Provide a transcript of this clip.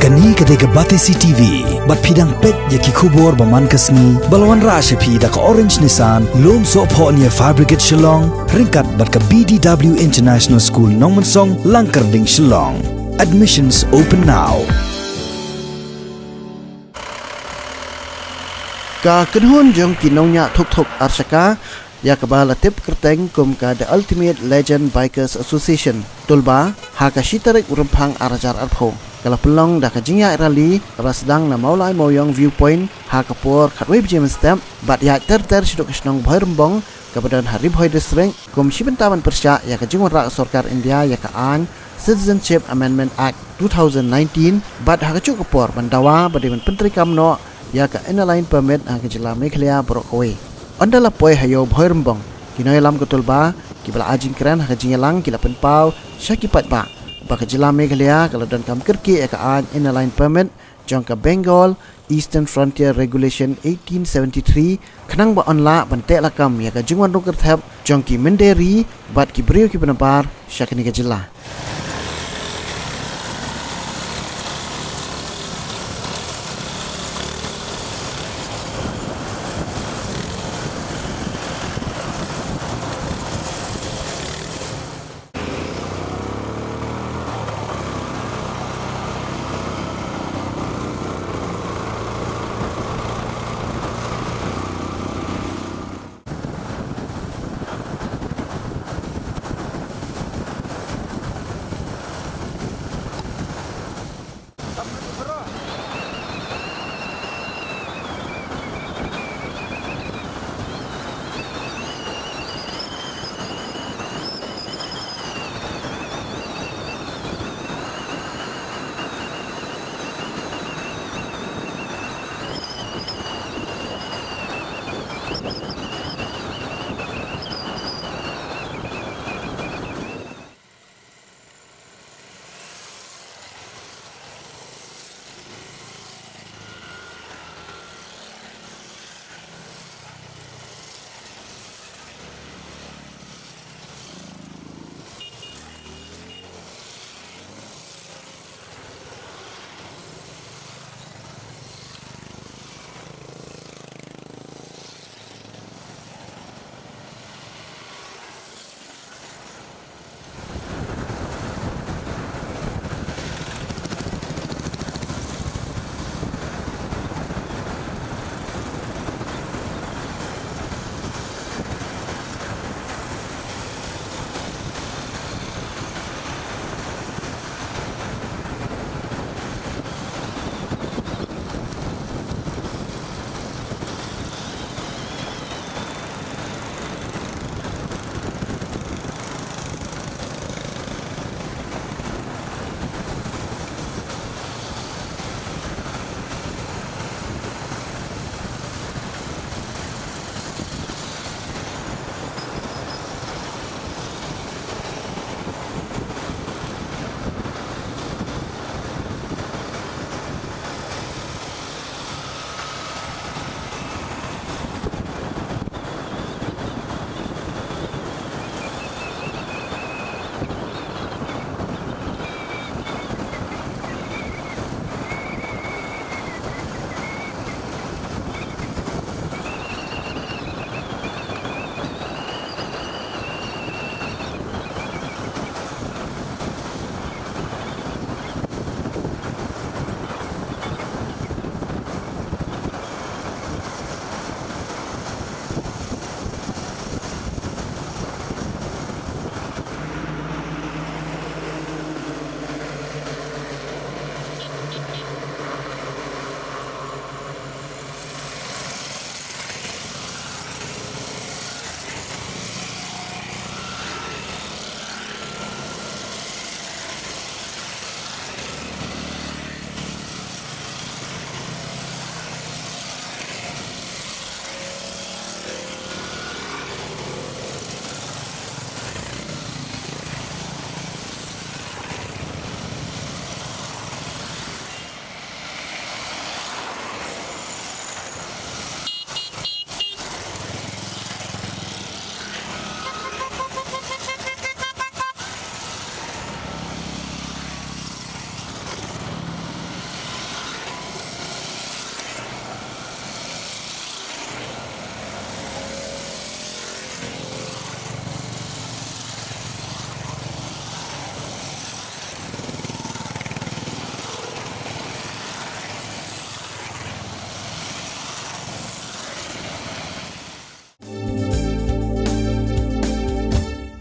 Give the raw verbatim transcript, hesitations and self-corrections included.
Kane ka dei ka Batesi T V, bad phi dang peit ïa ki khubor ba man ka sngi, ba la wanrah sha phi da ka Orange Nissan, Lumsohphoh near Fire Brigade Shillong, ryngkat bad ka B D W International School Nongmensong, Langkyrding, Shillong. Admissions open now. Ka kynhun jong ki nongñiah thuk thuk ar shaka, ïa kaba la tip kyrteng kum ka The Ultimate Legend Bikers Association, Tulba, ha ka shi tarik u Rymphang ar hajar arphew, ka la pynlong da ka jingïaid rally kaba la sdang na Mawlai Mawiong Viewpoint ha ka por khatwei baje mynstep, bad ïaid ter ter shaduh ka shnong Bhoirymbong kaba don ha Ri Bhoi District, kum shi bynta ban pyrshah ïa ka jingwanrah ka sorkar India ïa ka aiñ Citizenship Amendment Act two thousand nineteen, bad ha kajuh ka por ban dawa ba dei ban pyntreikam noh ïa ka Inner Line Permit ha ka jylla Meghalaya baroh kawei. Ynda la poi ha Ïew Bhoirymbong, ki nongïalam ka Tulba kiba la ai jingkren ha ka jingïalang ki la pynpaw sha ki paidbah ba ka jylla Meghalaya ka la donkam kyrkieh ïa ka aiñ Inner Line Permit jong ka Bengal Eastern Frontier Regulation eighteen seventy-three, khnang ba yn lah ban teh lakam ïa ka jingwan rung kyrthep jong ki mynder ri bad ki briew kiba nabar sha kane ka jylla.